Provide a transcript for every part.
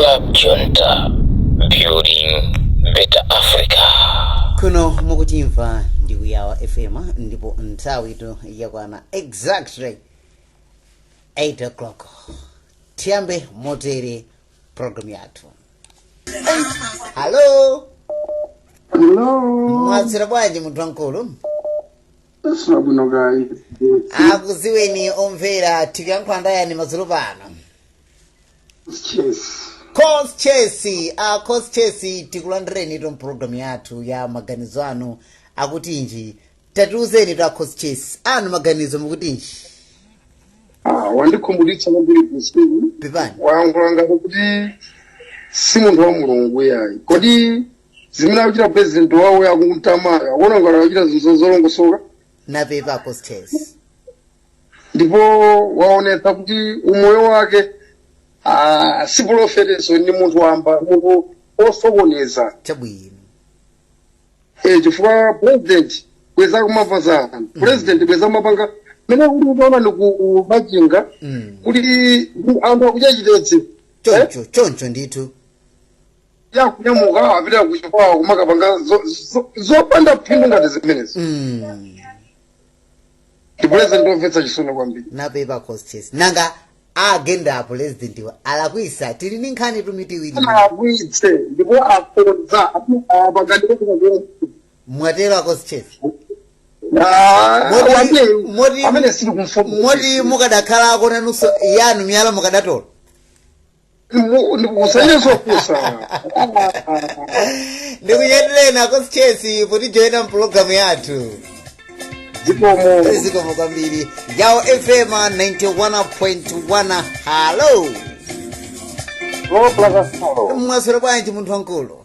Club Junta, building better Africa. Kuno mukutimva ndi ku Yao FM, ndipo nthawi ito yakwana exactly 8 o'clock. Tiyambe motere program yathu. Halo. Hello. Mwaswera bwanji, munthu wamkulu? Taswera bwino kayi. Akuziweni omvera, tikuyankhula ndayani madzulo pano? Chess. Cos Chesi, Cos Chesi, tikulandireni to mpulogalamu yathu ya Maganizo Anu Akutinji. Tatiuzeni to, Cos Chesi, anu maganizo mukutinji? Ah, wandikhumbulitsa kwambiri kusiku. Pepani. Wayankhula ngati kuti si munthu wa Mulungu yayi. Kodi zimene akuchita president wawo akuntamayo, akuona ngati akuchita zinthu zolongosoka? Napepa, Cos Chesi. Ndipo waonetsa kuti umoyo wake, ah, si prophet, ndi munthu wamba, munthu osokoneza. Chabwino. Eh, chifukwa president bweza kumamva za anthu, president bweza kumapanga mene kuti utaona ni ku Machinga kuti anthu akudya chitedze. Choncho, choncho ndithu. Yakunyamuka apita kuchikwawa kumakapanga zopanda phindu ngati zimenezo. Ndi president omvetsa chisoni kwambiri. Napepa, Cos Chesi. Nanga agenda president wa alakwisa? Tili ndi nkhani tumiti iwiri. Alakwitse ndipo akonza apangani. Mwatero, Cos Chesi? Amene sili kumfuna. Moti mukadakhalako nanunso yanu miyala mukadatola? Usayenso kusa. Ndikunyadireni, Cos Chesi, potijoyina mpulogalamu yathu. Zikomo. Zikomo kwambiri. Yao FM 91.1, halo. Lo, Plaza Solo. Mwaswera bwanji, munthu wankulu?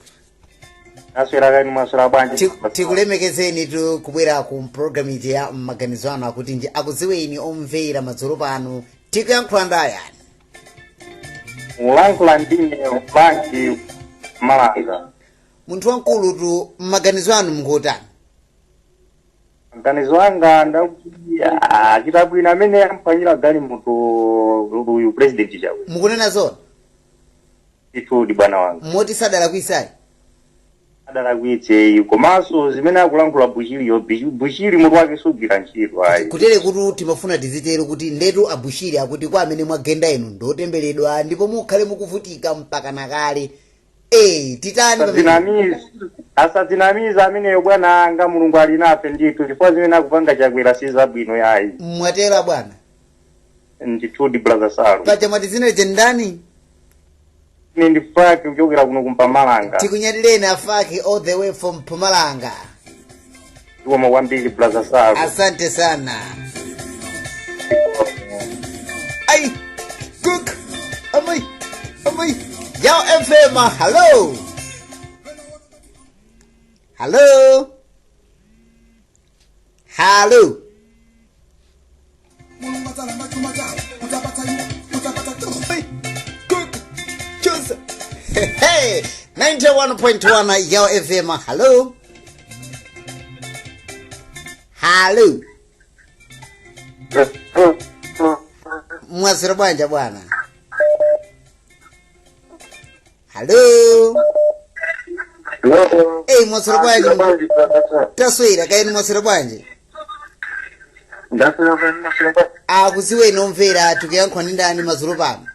Aswera kani, mwaswera bwanji? Tikulemekezeni tu kubwera ku mpulogalamu iji ya Maganizo Anu Akuti Nji. Akudziweni omvera madzulo pano, tikuyankhula ndayani? Mulankhula ndine Banki Malanga. Munthu wamkulu tu, maganizo anu mngotani? Maganizo anga ndakuti achita bwino amene amphwanyira galimoto uyu president chawe. Mukunena zona? Ithudi, bwana wanga. Moti sadalakwisayi? Adalakwitseyi, komanso zimene akulankhula Bushiriyo, Bushiri mutu wake sugwira ntchito ayi. Kutere kuti timafuna tizitero kuti ndetu abushiri akuti kwa amene mwagenda inu ndotemberedwa ndipo mukhale mukuvutika mpaka nakale. Titani pamene? Asadzinamize, asadzinamize ameneyo, bwana anga. Mulungu ali nafe ndithu, chifukwa zimene akupanga Chakwera si zabwino yayi. Mwatero, bwana? Ndithudi, brother Salu. Paja mwati zina ndani? Ine ndi Faki kuchokera kuno kuMpumalanga. Tikunyadireni, Afaki, all the way from Mpumalanga. Zikomo kwambiri, brother Salu. Asante sana. Ai, cook amai amai. Yao FM, hello, hello, hello. Ai, cook choose. Hey, 91.1 Yao FM, hello, hello. Mwaswera bwanji, bwana? Hello. Hey, mwaswera bwanji? Taswera kaeni. Mwaswera bwanji? Akuziweni omvera, tikuyankhula ndi ndani madzulo pano?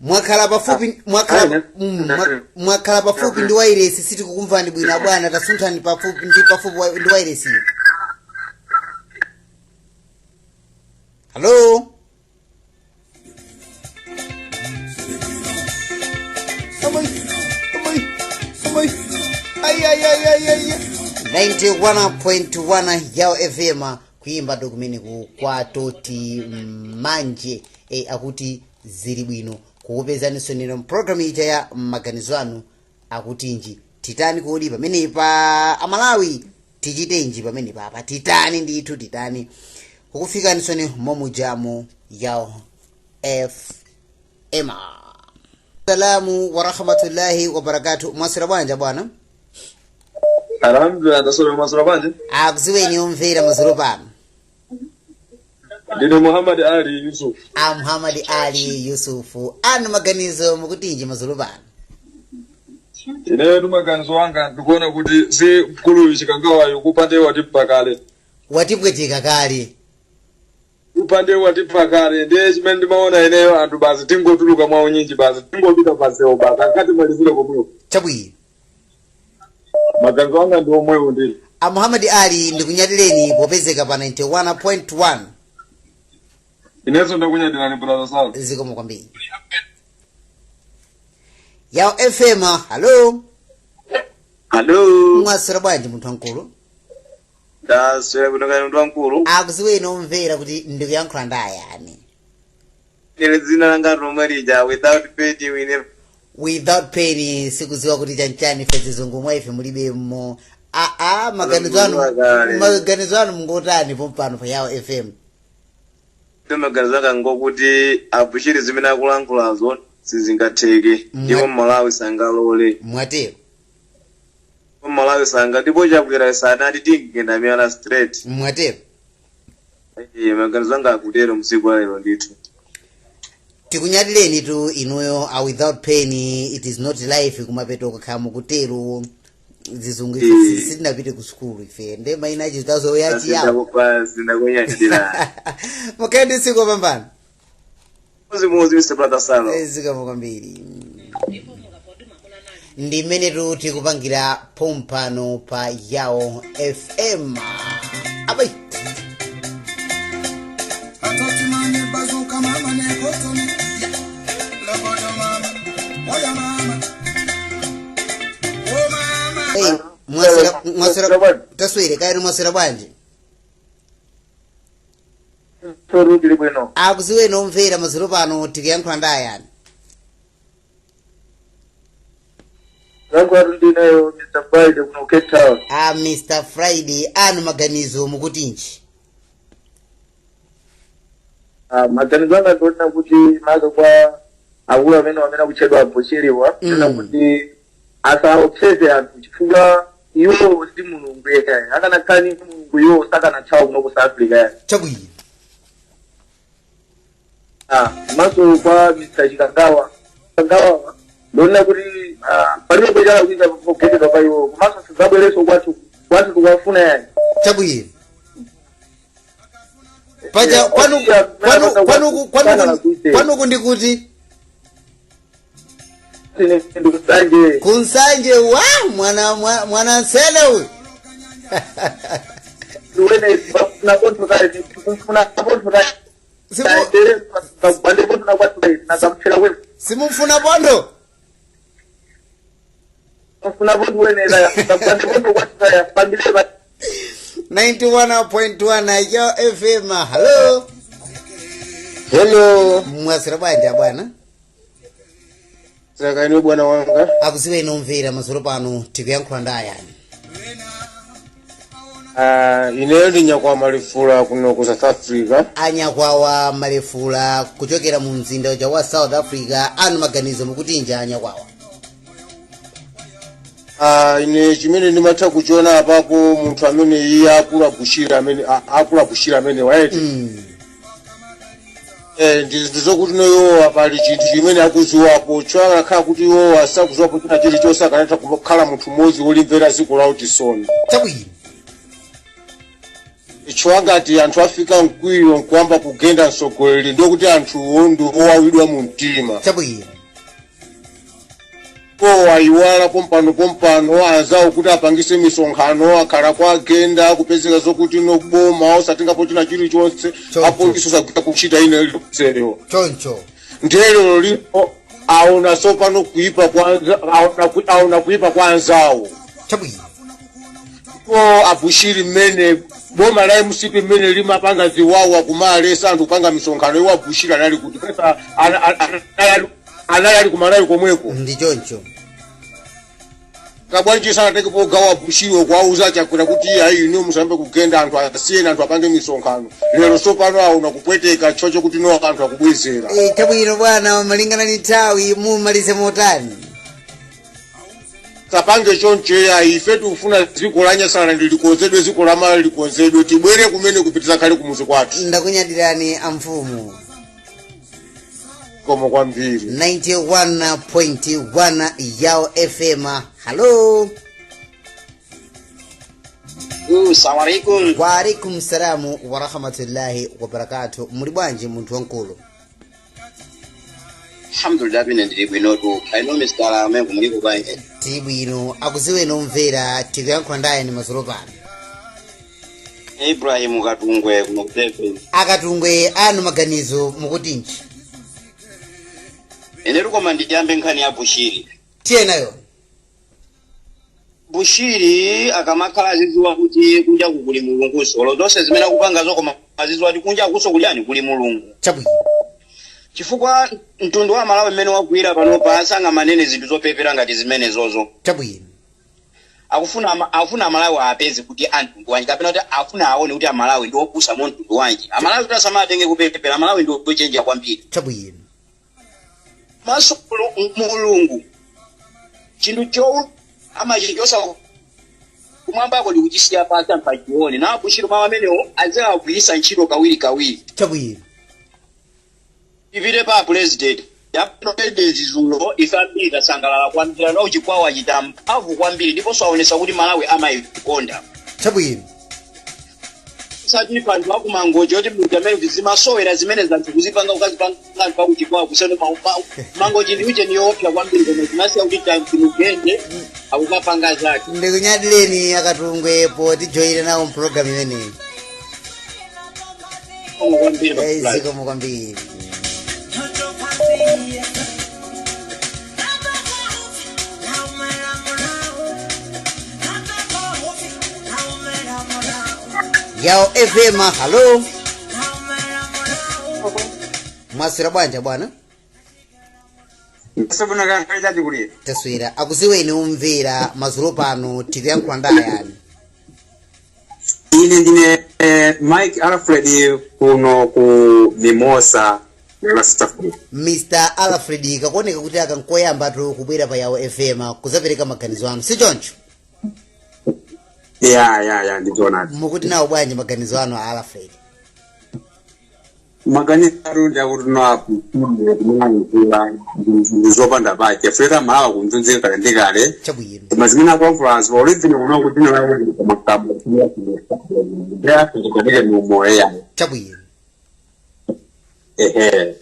Mwakhala pafupi, mwakhala mwakhala pafupi ndi wairesi, sitikukumvani bwino bwana. Tasunthani pafupi ndi pafupi ndi wairesiyo. Hello. Amai, amai, amai. Ai, ai, ai, ai, ai. 91.1 Yao FM. Kuimba dokumeneku kwa Toti Manje, akuti zili bwino. Kukupezaniso nino mpulogalamu ija ya Maganizo Anu Akutinji. Titani kodi pamenepa, Amalawi? Tichitenji pamenepa apa? Titani ndithu, titani? Kukufikanisoni momujamo Yao FM. Salamu warahmatullahi wabarakatu. Mwaswera bwanji, bwana? Alhamdulillah, ndaswera. Maswera bwanji? Akuziweni omvera madzulo pano. Ndine Muhammad Ali Yusuf. A Muhammad Ali Yusufu, anu maganizo mukutinji madzulo pano? Ineyo maganizo wanga ndikuona kuti si mkuluyu Chikangawayo kupande watipha kale. Watipweteka kale. Upande watipha kale. Ndiye chimene ndimaona ineyo, anthu basi tingotuluka mwa unyinji, basi tingopita pasewo basi, ankati malizire komweko. Chabwino. Maganizo anga ndi omwewo ndili. A Muhammad Ali, ndikunyadireni popezeka pa 91.1. Inenso ndakunyadirani, brother Sal. Zikomo kwambiri. Yao FM, hello. Hello. Mwaswera bwanji, munthu wankulu? Ndaswera kuno, kani munthu wankulu? Akuziweni omvera kuti ndikuyankhula ndi ayani. Ine dzina langa lomwe lija, without pain we never Without pain, sikuziwa kuti chanchani, ife zizungu mwa ife mulibemo. Aa, maganizo anu. Kale. Maganizo anu mungotani pompano pa Yao FM? Maganizo anga ngokuti abushiri zimene akulankhulazo sizingatheke, ndipo Malawi sangalole. Mwatero. Malawi sanga, ndipo Chakwera sanati tingenda miyala straight. Mwatero. Eh, maganizo anga akutero msiku alero ndithu. Tikunyadireni tu inuyo a without pain it is not life. Kumapeto kakhala mukutero zizungu, ife sitinapite ku sukulu ife, nde maina achitazo yachiyawo. Ndakunyadira. Mukhale ndi tsiku lopambana. Muzimuzi, Mr. Brother Salo. Zikomo kwambiri. Ndi mmene tu tikupangira pompano pa Yao FM abai. Atotimane bazuka mama ne kotoni lobodo mama oya mama oh mama. Hey, mwaswera? Mwaswera, taswere kairi. Mwaswera bwanji? Tuli bwino. Akuziweni omvera madzulo pano tikuyankhula ndi ayani. Zangu atu ndineyo Mr. Friday kuno Cape Town. A Mr. Friday, anu maganizo mukutinji? Ah, maganizo anga ndiona kuti maka kwa akulu amene akutchedwa abushiriwa, ndiona kuti asaopseze anthu, chifukwa iwo si Mulungu yekhayo. Akanakhala ni Mulungu iwo sakanathawa kuno ku South Africa yani. Chabwino. Ah, maso kwa Mr. Chikangawa, Chikangawa ndiona kuti palibe chala kuita pogededwa pa iwo, komanso sizabwereso kwathu, kwathu tikuwafuna yani. Chabwino. Paja kwanu osiya kwanu kwanuku kwanuku kuite. Kwanuku ndikuti? Ine ndikusanje. Kunsanje wa mwana mwana nsele uyu. Wene bafuna pontho kale, tikufuna pontho kale. Bande pontho nakwathu kale nakamphera kwe. Simumfuna pondo? Mfuna pontho wene la bande pontho kwathu kale pambile ba. 91.1 Yao FM, hello. Hello. Mwaswera bwanji, bwana? Saka ino, bwana wanga. Akuziweni omvera madzulo pano tikuyankhula ndi ayani. Ah, ineyo ndi Nyakwa Malefula kuno ku South Africa. Anyakwawa Malefula kuchokera mu mzinda uja wa South Africa, anu maganizo mukutinji, anyakwawa? Ah, ine chimene ndimatha kuchiona apapo, munthu amene iye akula Bushiri amene akula Bushiri amene waiti ndizokuti noyowa pali chinthu chimene akuziwapo. Chakakhala kuti iwowa sakuziwapo china chilichonse, akanatha kukhala munthu mmodzi wolimvera dziko lawo chisoni. Chabwino. Chwangati anthu afika mkwiyo nkuamba kugenda mtsogoleri, ndokuti anthuwo ndi owawidwa mu mtima. Chabwino. Po ayiwala pompano pompano anzawo kuti apangise misonkhano, akhala kwa agenda kupezeka zokuti noboma osatengapo china chilichonse. Choncho. Apolisi osagwira kuchita ine iliyonseyo. Choncho. Ndelo lino aona sopano kuipa kwa aona kuipa kwa anzawo. Chabwino. Ko abushiri mmene boma la MCP mmene limapanga ziwawa kumalesa anthu kupanga misonkhano, iwo abushiri anali kuti? Pesa anali ali kumalawi komweko. Ndi choncho. Kabwanji sanateke pogawa abushiriwo kuwauza Chakwera kuti ayi, inu musambe kugenda anthu, asiyeni anthu apange misonkhano? Lero sopano aona kupweteka chocho kuti no anthu akubwezera. Chabwino bwana, malingana ndi nthawi mumalize motani? Sapange choncheya, ife tikufuna dziko la Nyasaland likonzedwe, dziko la Malawi likonzedwe, tibwere kumene kupitira khale kumuzi kwathu. Ndakunyadirani amfumu. Koma kwambiri. 91.1 Yao FM, halo. Assalamu alaikum. Waalaikum salamu warahmatullahi wabarakatuh. Muli bwanji munthu wankulu? Alhamdulillah, bine ndili bwinotu. I know Mr. Amengo, muliko bwanji? Tili bwino. Akuziweni omvera, tikuyankhula ndayani madzulo pano? Ibrahim Katungwe kuno ku Durban. Akatungwe, anu maganizo mukutinji? Ine koma ndiyambe nkhani ya Bushiri. Tiye nayo. Bushiri akamakhala azidziwa kuti kunja kuli Mulunguso. Olo zonse zimene akupangazo, koma azidziwa kuti kunja kuso kulyani kuli Mulungu. Chabwino. Chifukwa mtundu wa Malawi mmene wagwira panopa, sangamanene zinthu zopepera ngati zimenezozo. Chabwino. Akufuna Amalawi apeze kuti anthu wanji, kapena kuti afuna aone kuti Amalawi ndi opusa mu mtundu wanji. Amalawi kuti asamatenge kupepera, Amalawi ndi ochenjera kwambiri. Chabwino. Maso Mulungu chinthu cho amachichosa kumwambako ndikuchisiya pasi anthu achione. Na Bushiri mawu amenewo azawagwirisa ntchito kawiri kawiri. Chabwino. Ipite pa president ya president, zulo ife ambiri tasangalala kwambiri na uchikwawa achita mphamvu kwambiri, ndiponso aonesa kuti Malawi amayikonda. Chabwino. Sati anthu akumangoji oti munthu amene kuti zimasowera zimene zanthu kuzipanga, ukazipanga anthu akuchikwawa kuseno. Mangoji ndi ucheni yoopsa kwambiri, koma zinasiya kuti timugende akukapanga zake. Ndikunyadileni akatungwe potijoyira nawo mpulogalamu imeneyi. Kwambiri. Zikomo kwambiri. Yao FM, halo. Mwaswera bwanja bwana? Taswera. Akuziweni umvera, madzulo pano tikuyankhula ndayani? Ine ndine Mike Alfred kuno ku Mimosa, South Africa. Mr Alfred, kakuoneka kuti akankoyambatu kubwera pa Yao FM kuzapereka maganizo anu, si choncho? Ya, ndizoonadi. Mukuti nawo bwanji maganizo anu a Alfred? Maganizo atu ndiakuti noakuula ndizopanda pake fuleta Malawa kunzunzika kale ndi kale. Chabwino. Koma zimene akulankhulazo olivine kuno kuti makabo ndiafikadike mumoyo. Chabwino. Ehe.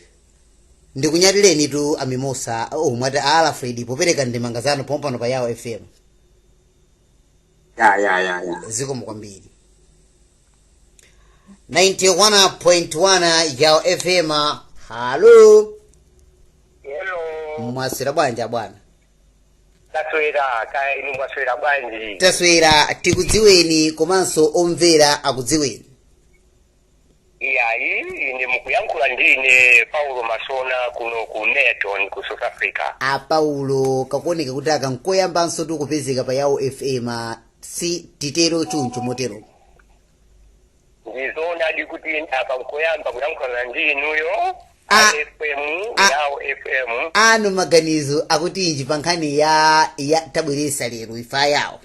Ndikunyadireni tu amimosa, oh, mwati a Alfred, popereka ndemanga zanu pompano pa Yao FM. Ya. Zikomo kwambiri. 91.1 Yao FM, halo. Hello. Mwaswera bwanja bwana? Taswera, kaya inu mwaswera bwanji? Taswera. Tikudziweni komanso omvera akudziweni. Iyayi, ine mukuyankhula ndine Paulo Masona kuno ku Neton ku South Africa. A Paulo, kakuoneka kuti akankoyambanso tikupezeka pa Yao FM, si titero chuncho motero? Ndizoonadi kuti apa nkoyamba kuyankhulana ndi inuyo. Ah. FM. Ah. Yao FM. Anu maganizo akutinji pa nkhani ya tabweresa lero ifa yawo?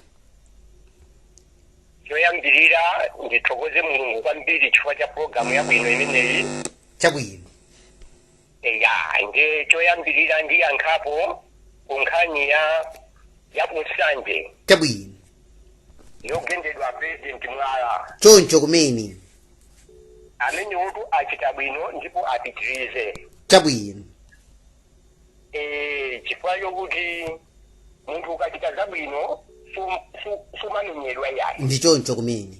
Choyambirira ndithokoze Mulungu kwambiri chifukwa cha programu yabwino imeneyi. Chabwino. Ya, nde choyambirira ndiyankhapo ku nkhani ya kunsanje Chabwino. yogendedwa President Mwala. Choncho kumene. Amene wotu achita bwino ndipo apitirize. Chabwino. Chifukwa chokuti munthu ukachita zabwino sumamenyedwa yayi. Ndi choncho kumene.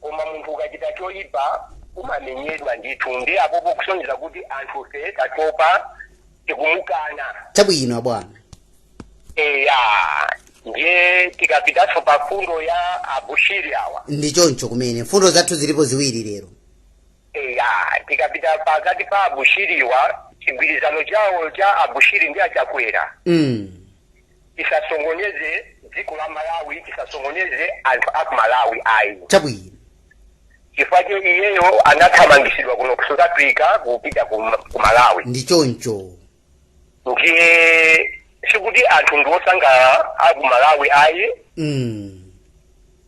Koma munthu ukachita choyipa umamenyedwa ndithu. Ndi apopo kusonyeza kuti anthu fe tatopa, tikumukana. Chabwino abwana. Eya, ndiye tikapitanso pa fundo ya Abushiri awa. Ndi choncho kumene, mfundo zathu zilipo ziwiri lero. Eya, tikapita pakati pa Abushiriwa, chigwirizano chawo cha Abushiri ndi Achakwera tisasongonyeze dziko la Malawi, tisasongonyeze anthu aku Malawi ayi. Chabwino. Chifukwa cho iyeyo anathamangisidwa kuno ku South Africa kupita ku Malawi. Ndi choncho. Ndiye Sikuti anthu ndi osangalala aku Malawi ayi,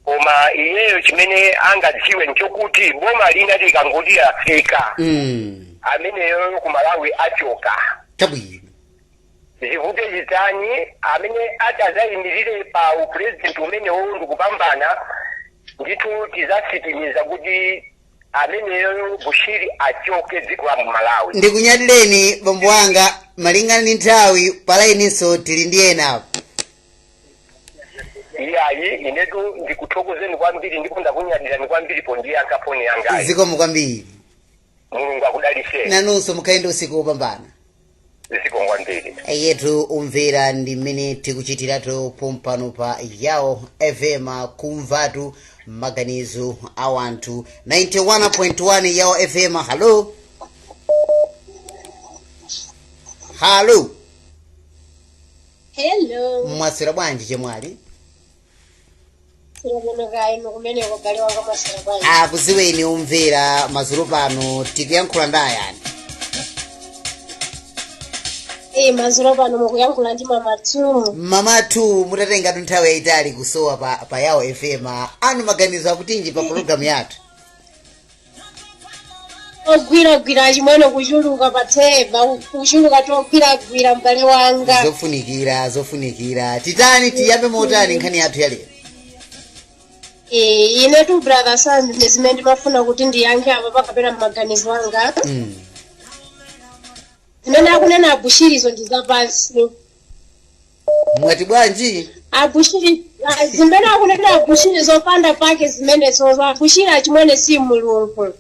koma iyeyo chimene angadziwe nchokuti boma lina likangoti lafika, ameneyo ku Malawi achoka. Zivute zitani, amene atazayimirire pa upresident umenewo ndikupambana ndithu, tizasitimiza kuti ameneyo Bushiri achoke dziko la Malawi. Ndikunyadireni bambo wanga. Malingana ndi nthawi, palaininso tili ndi ena apo. Iyayi, inetu ndikuthokozeni kwambiri ndipo ndakunyadirani kwambiri pondiyankha foni yangayi. Zikomo kwambiri. Mulungu akudaliseni. Nanunso mukhale ndi usiku wopambana. Zikomo kwambiri. Yetu umvera, ndi mmene tikuchitiratu pompano pa Yao FM, kumvatu maganizo a wanthu. 91.1 Yao FM, halo, halo. Hello. Mwaswera bwanji chemwali? Sirabwino kaino kumeneko, gale wanga, mwaswera bwanji? Akuziweni umvera, madzulo pano tikuyankhula ndi ayani? Eh, madzulo pano mukuyankhula ndi Mama 2. Mama 2, mutatengatu nthawi yayitali kusowa pa Yao FM. Anu maganizo akutinji pa pologalamu yathu? Ogwiragwira chimwene kuchuluka pa theba, kuchuluka togwiragwira, m'bale wanga. Zofunikira, zofunikira. Titani, tiyambe motani nkhani yathu yalero? Eh, ine tu brother Sam, zimene ndimafuna kuti ndiyankhe apa pakapena maganizo anga, zimene akunena Abushirizo ndi zapansi. Mwati bwanji? Abushiri, ah, zimene akunena Abushiri zopanda pake zimenezo. Abushiri achimwene si Mulungu.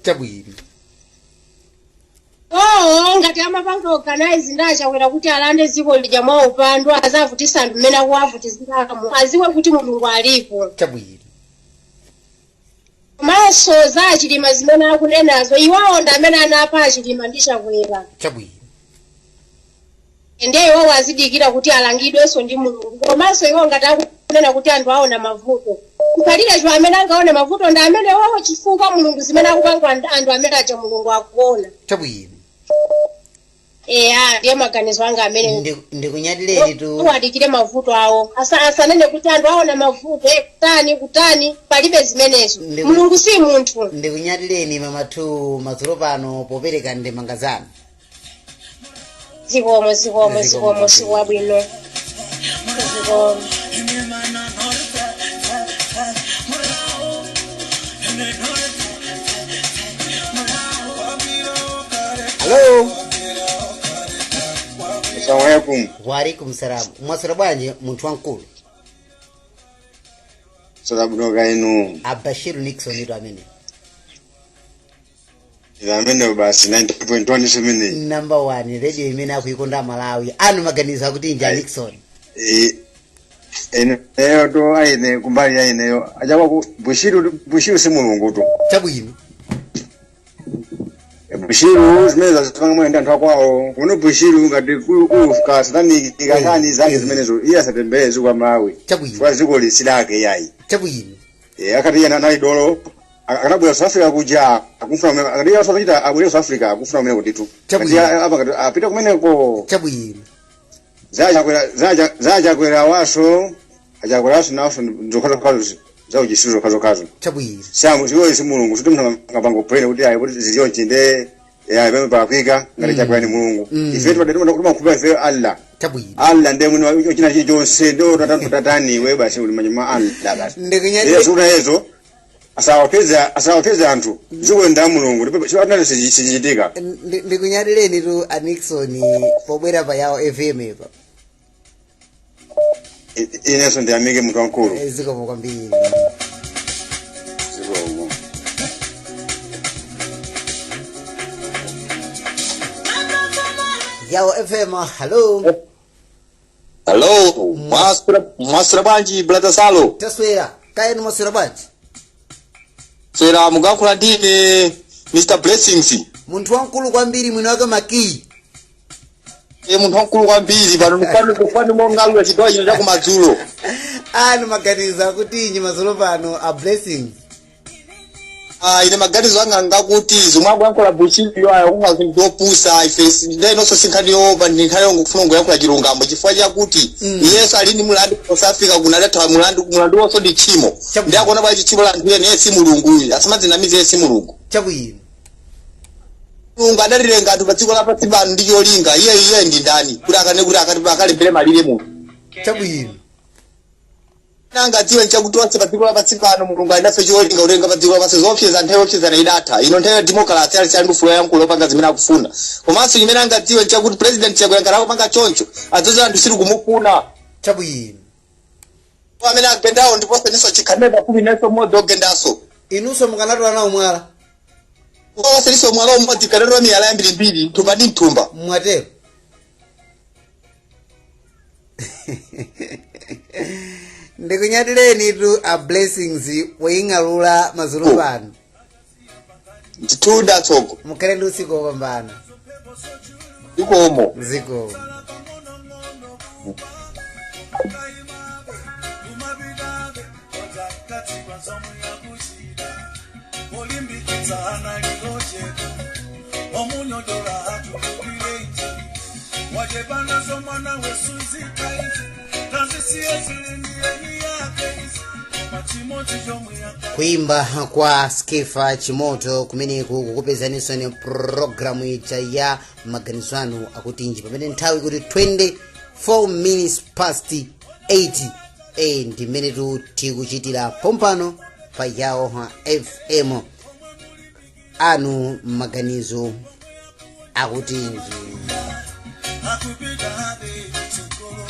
Oo, ngati amapanga organize ndi Achakwera kuti alande dziko lija mwa upandu, azavutisa anthu mmene akuwavutiziramo, aziwe kuti Mulungu alipo. Komanso za Achilima zimene akunenazo, iwawo ndi amene anapha Achilima ndi Chakwera. Ndiye iwowo azidikira kuti alangidwenso ndi Mulungu. Komanso iwo ngati akunena kuti anthu aona mavuto, kukhalirecho amene angaone mavuto ndi amene wowo, chifukwa Mulungu zimene akupanga anthu amene aja Mulungu akuona. Eya, ndiye maganizo anga amene. Ndikunyadireni tu. Adikire mavuto awo. Asanene kuti anthu aona mavuto, kutani kutani, palibe zimenezo. Mulungu si munthu. Ndikunyadireni Mama 2 madzulo pano popereka ndemanga zanu. Zikomo, zikomo, zikomo, usiku wabwino, zikomo. Halo. Assalamu alaikum. Waalaikum salam. Mwaswera bwanji munthu wamkulu? Salamu kainu. Abashiru Nixon ito amene. Amene basi 90.1 semene. Number one radio imene akuikonda Malawi. Anu maganizo akuti nja Nixon? Eneyo to aine kumbali ya ineyo. Ajawa ku Bushiru, Bushiru si Mulungu tu. Bushiru zimene zazipanga mwene ndi anthu akwawo. Kuno Bushiru ngati kulufuka satani kachani zake zimenezo. Iye asatembere dziko la Malawi. Kwa dziko lisilake yayi. Akati iye anali dolo akanabwera South Africa kuja akufuna akati iye asachita abwere South Africa akufuna kumene kutitu. Apa ngati apita kumeneko. Zachakwera waso achakweraso naso nzokhazo zauchisiru zokhazokhazo. Samu ziwo si Mulungu, siti munthu angapanga upulene kuti ayi kuti ziliyonchi nde ayi pamene palakwika ngati Chakwera ni Mulungu. Ife timakhulupirira ife Allah. Allah ndiye mwini wa china chilichonse, ndo tatani iwe basi uli manyuma Allah basi. Iye sikuti yezo asawapeze anthu, dziko ndi la Mulungu ndipo chiwatinati sichichitika. Ndikunyadireni tu a Nixon pobwera pa Yao FM pa. Inenso ndiyamike munthu wamkulu. Zikomo kwambiri. Zikomo. Yao FM, hello. Hello, mwaswera bwanji brother Salo? Taswera kayenu, mwaswera bwanji? Swera, mukuyankhula ndine Mr Blessings. Munthu wamkulu kwambiri, mwini wake makiyi. E, munthu wamkulu kwambiri pano pano kufani mongalula chigawo chino chakumadzulo. Anu maganizo akuti inyi madzulo pano a Blessings? Ah, ine maganizo anga ngakuti zomwe akuyankhula Bushiriyo ayo kunga zinthu zopusa. Ife ndenonso sinkhani yopa, ndi nkhani yongofuna kungoyankhula chilungamo, chifukwa chakuti iyenso ali ndi mulandu ku South Africa kuno, adathawa mulandu. Mulandu wonso ndi tchimo. Ndi akuona bwanji tchimo la anthu ena? Iye si Mulungu uyu, asamadzinamize, iye si Mulungu. Mulungu adatilenga anthu pa dziko lapansi pano ndi cholinga. Iye ndi ndani kuti akane kuti akalembere malire munthu? Nanga dziwe nchakuti onse pa dziko lapansi pano Mulungu ali nafe cholinga kutenga pa dziko lapansi. Zoopseza, nthawi yoopsezana idatha. Ino nthawi ya democracy, ali ndi ufulu woyankhula, opanga zimene akufuna. Komanso chimene angadziwe nchakuti President Chakwera ngati akupanga choncho, adzoza anthu sitikumufuna. Amene agendawo, ndiponso ninso chikhalire pafupi nenso mmodzi ogendanso. Inunso mukanatola nawo mwala? Onse ninso mwala umodzi, kanatola miyala yambirimbiri, mthumba ndi mthumba. Mwatero. Ndikunyadireni tu a Blessings poying'alula madzulo pano. Ndithu, atsogolo. Mukhale ndi usiku wopambana. Zikomo. Zikomo. Kuimba kwa Skefa Chimoto kumeneku kukupezaninso ni programu ija ya Maganizo Anu Akutinji, pamene nthawi kuti 24 minutes past 8. Ndimene tikuchitira pompano pa Yao FM. Anu maganizo akutinji? Akupita habe tsogolo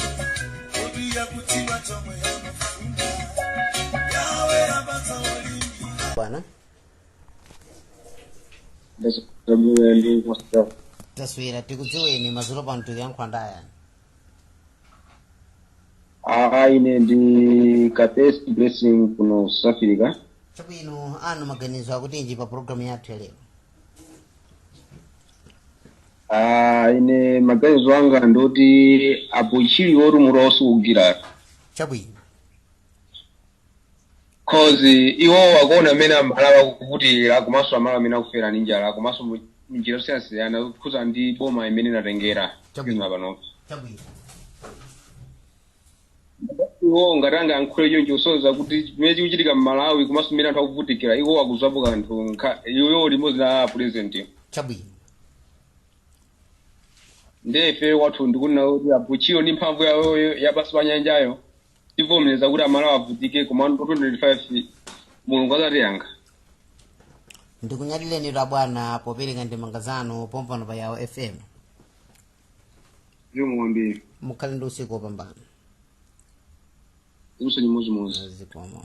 odi yakutiwa chomwe yamafuna yawe apatsa olimbi. Bwana, taswera, tikudziweni. Madzulo pano tikuyankhula ndayani? Ah, ine ndi Kapesi Blessing kuno South Africa. Chabwino, anu maganizo akutinji pa programu yathu ya lero? Ah, ine maganizo anga ndoti abushiri orumura osukugwira. 'Cause iwo akuona amene Amalawi akuvutikira, komanso Amalawi amene akufera ndi njala, komanso njira zosiyanasiyana kukhuza ndi boma imene inatengera kuzima panopa. Iwo ngati angayankhule choncho, kusonyeza kuti chimene chikuchitika m'Malawi komanso mmene anthu akuvutikira, iwo akudziwapo kanthu iwo limodzi na president. Ndiye ife kwathu ndikunena kuti abushiriwo ndi mphamvu yawo ya pansi pa nyanjayo, tivomereza kuti Amalawi avutike, koma 2025 Mulungu azatiyankha. Ndikunyadileni bwana popereka ndemanga zanu pompano pa Yao FM. Zikomo kwambiri. Mukhale ndi usiku wopambana. Inso chimodzimodzi. Zikomo.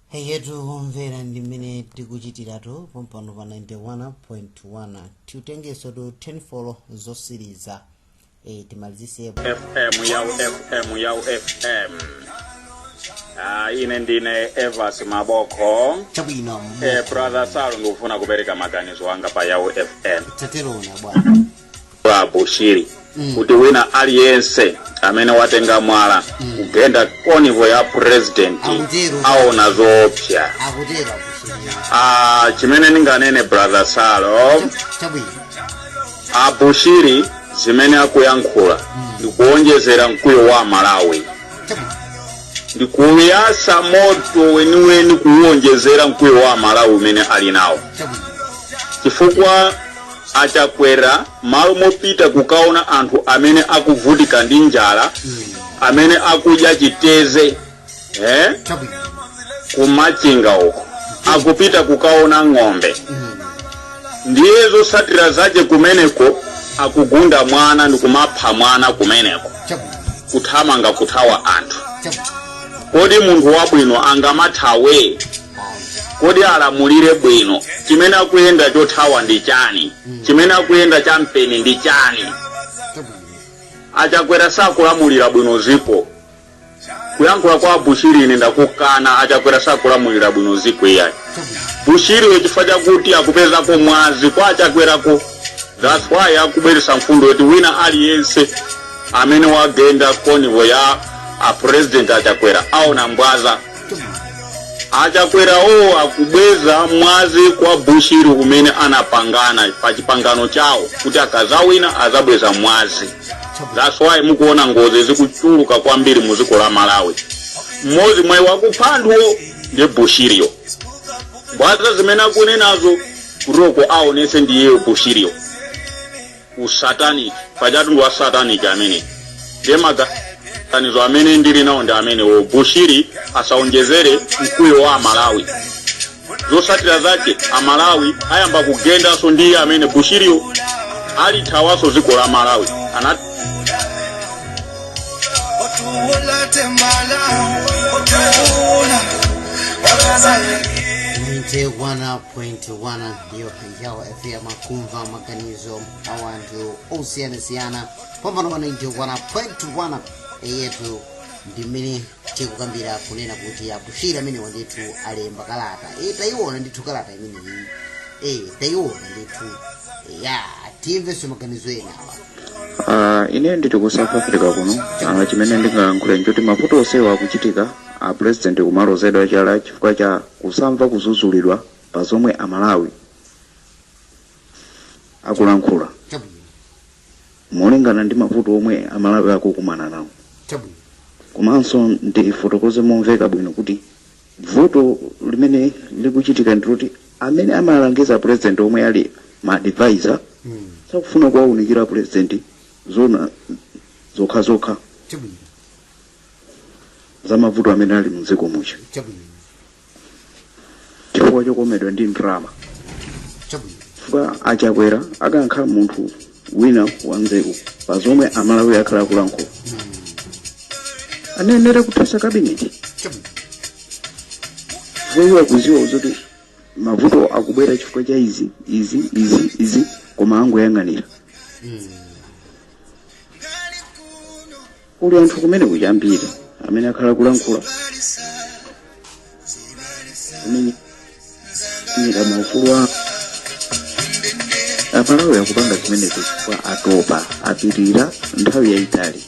Heyetu omvera, ndi mmene tikuchitiratu pompano pa 91.1. Tiutengeso tu 10 folo zosiriza, timalizise. FM, Yau FM, Yau FM. Ah, ine ndine Evas Maboko. Brother Salo, ndikufuna kupereka maganizo anga pa Yau FM. Taterona, bwana. Wa Bushiri kuti wina aliyense amene watenga mwala kugenda convoy ya president Akutero. aona zoopsa. Akutero abushiri. Ah, chimene ndinganene, brother Salo, abushiri zimene akuyankhula ndikuonjezera mkwiyo wa Malawi, ndikuyasa moto weniweni, kuwonjezera mkwiyo wa Malawi umene ali nawo, chifukwa achakwera malo mopita kukaona anthu amene akuvutika ndi njala, amene akudya chiteze, kumachinga uko, akupita kukaona ng'ombe. Ndiye zotsatira zache kumeneko akugunda mwana ndikumapha mwana kumeneko, kuthamanga kuthawa anthu. Kodi munthu wabwino angamathawe? Kodi alamulire bwino? Chimene akuyenda chothawa ndi chani? Chimene akuyenda champeni ndi chani? Achakwera sakulamulira bwino ziko. Kuyankhula kwa Bushiri ine ndakukana. Achakwera sakulamulira bwino ziko iyayi. Bushiriwe chifukwa chakuti akupezako mwazi kwa achakwerako, that's why akubweretsa mfundo yoti wina aliyense amene wagenda convoy ya a president achakwera aona mbwaza. Achakwerawo akubweza mwazi kwa Bushiri umene anapangana pa chipangano chawo kuti akazawina azabweza mwazi. That's why mukuona ngozi zikuchuluka kwambiri mu dziko la Malawi. Mmodzi mwa iwo akupha anthuwo ndiye Bushiriyo. Mbwaza zimene akunenazo kutoko aonese ndiyeyo Bushiriyo. Usatanic, pajatu ndi wa satanic amene. Ndiye maganizo amene ndili nawo ndi amenewo. Bushiri asaonjezere mkwiyo wa Amalawi. Zotsatira zake Amalawi ayamba kugendanso ndi amene Bushiriyo alithawanso dziko la Malawi. Ana 91.1 ndiyo Yao FM, kumva maganizo a anthu osiyanasiyana pompano pa 91.1 yetu. Ndi mmene tikukambira kunena kuti aBushiri amenewa ndithu alemba kalata. Tayiona ndithu kalata imeneyi, tayiona ndithu ya. Timvenso maganizo ena awa. Ine ndili ku South Africa kuno. Chimene ndingayankhule nchoti mavuto onsewa akuchitika, a president kumalozedwa chala chifukwa cha kusamva kuzuzulidwa pa zomwe Amalawi akulankhula molingana ndi mavuto omwe Amalawi akukumana nawo. Komanso ndifotokoze momveka bwino kuti vuto limene likuchitika ndiloti amene amalangiza president, omwe ali ma advisor, sakufuna kuwaunikira president zona zokhazokha za mavuto amene ali mdziko muja chifukwa chokomedwa ndi ndalama. Chifukwa aChakwera akankhala munthu wina wanzeru pa zomwe Amalawi akhala akulankhula, anayenera kuthetsa kabineti chifukwa iwo akuziwa zoti mavuto akubwera chifukwa cha izi, izi, izi, izi, koma angoyang'anira. Kuli anthu kumene kuchambiri amene akhala kulankhula kumenyera maufulu a Amalawi. Akupanga zimenezo chifukwa atopa, apirira nthawi yayitali,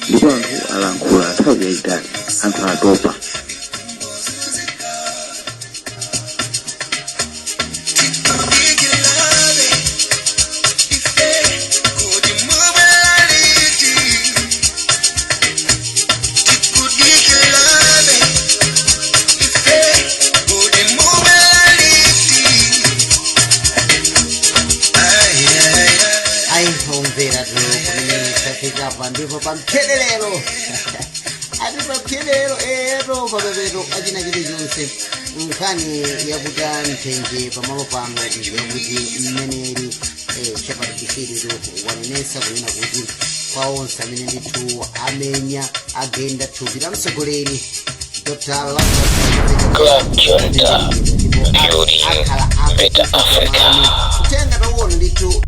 ndipo anthu alankhula nthawi yayitali, anthu atopa. Ayi, omvera tu, kumene tafika pa ndipo pa mphelelero, ati pa mphelelero ero papepeto achina chilichonse. Nkhani yakuti nthenje pamalo pano ndiyakuti mneneri Shepherd Bushiri wanenesa kunena kuti kwa onse amene ndithu amenya, agenda thupi la mtsogoleri Dr. Club Junta, building better Africa. Kutenga tauona ndithu.